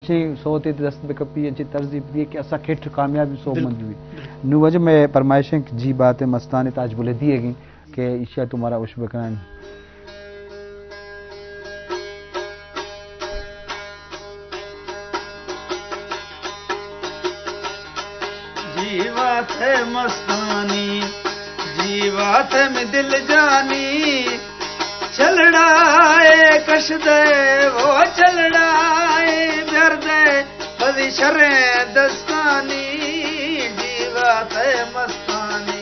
انچیں سوتے دست بکپی، انچیں طرزی بدیے کہ اسا کٹ کامیابی سوب مند بی۔ نو واجہ میں فرمائش ہیں کہ جی بات ہے مستانی تاج بلدی ہے گی کہ ایشیا تو مارا وش بکنن۔ جی بات ہے مستانی، جی بات ہے میں دل جانی، چلڑائے کش دے، وہ چلڑائے بیار دے، بزی شریں دستانی، جی بات ہے مستانی۔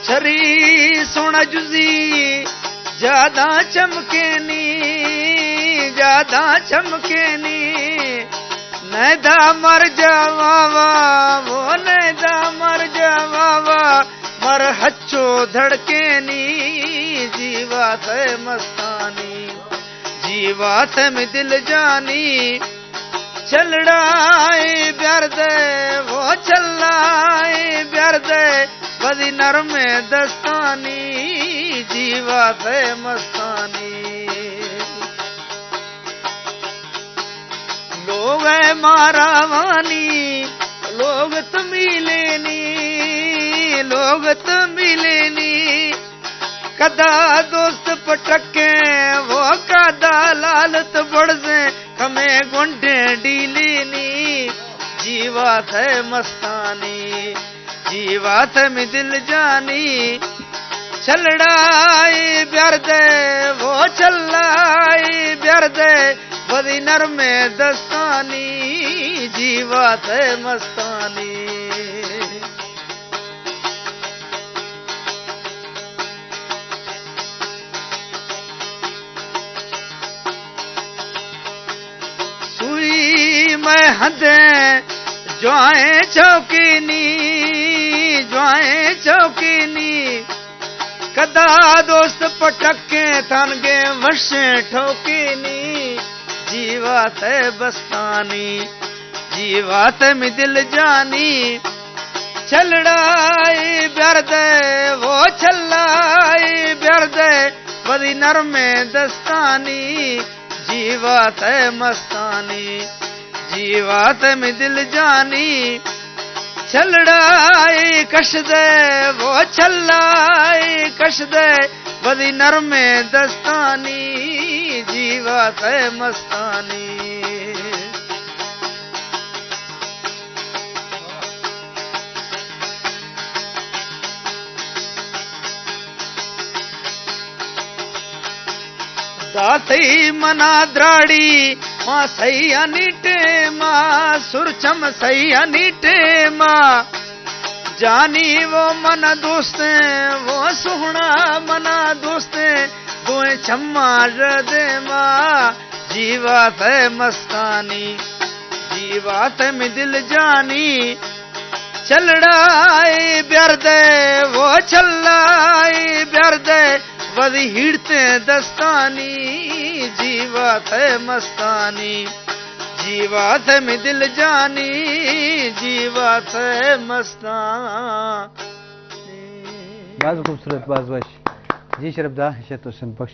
چری سونا جزی جادا چمکینی، جادا چمکینی۔ نیدا مر جاواوا، وہ نیدا مر جاواوا، مر ہچو دھڑکینی۔ جی بات ہے مستانی، جی بات ہے میں دل جانی، چلڑائے بیار دے، وہ چلائے بیار دے، بزی نرم دستانی، جی بات ہے مستانی۔ لوگ ہے ماراوانی، لوگ تمیلینی، لوگ تمیلینی۔ کدا دوست پٹکیں، وہ کدا لالت بڑزیں، کمیں گنڈیں ڈیلینی۔ جی بات ہے مستانی، جی بات ہے میں دل جانی، چلڑائی بیار دے، وہ چلائی بیار دے، بزی نرم دستانی، جی بات ہے مستانی۔ سوئی میں ہندیں جوائیں چوکینی، جوائیں چوکینی۔ کدا دوست پٹکیں تھانگیں وشیں ٹھوکینی۔ جی بات ہے مستانی، جی بات ہے میں دل جانی، چلڑائی بیار دے، وہ چلائی بیار دے، بزی نرم دستانی۔ جی بات ہے مستانی، جی بات ہے میں دل جانی، چلڑائی کش دے، وہ چلائی کش دے، بزی نرم دستانی، جی بات ہے مستانی۔ داتئی منا دراڑی، ماں سہی انی ٹیما، سرچم سہی انی ٹیما۔ جانی وہ منا دوستیں، وہ سہنا منا دوستیں، دوئیں چماں ردیما۔ جی بات ہے مستانی، جی بات ہے میں دل جانی، چلڑائی بیار دے، وہ چلائی بیار دے، وزی ہیڑتیں دستانی۔ جی بات ہے مستانی، جی بات ہے میں دل جانی، جی بات ہے مستانی۔ باز خوبصورت، باز وش۔ جی شرف دا، شت حسین بخش۔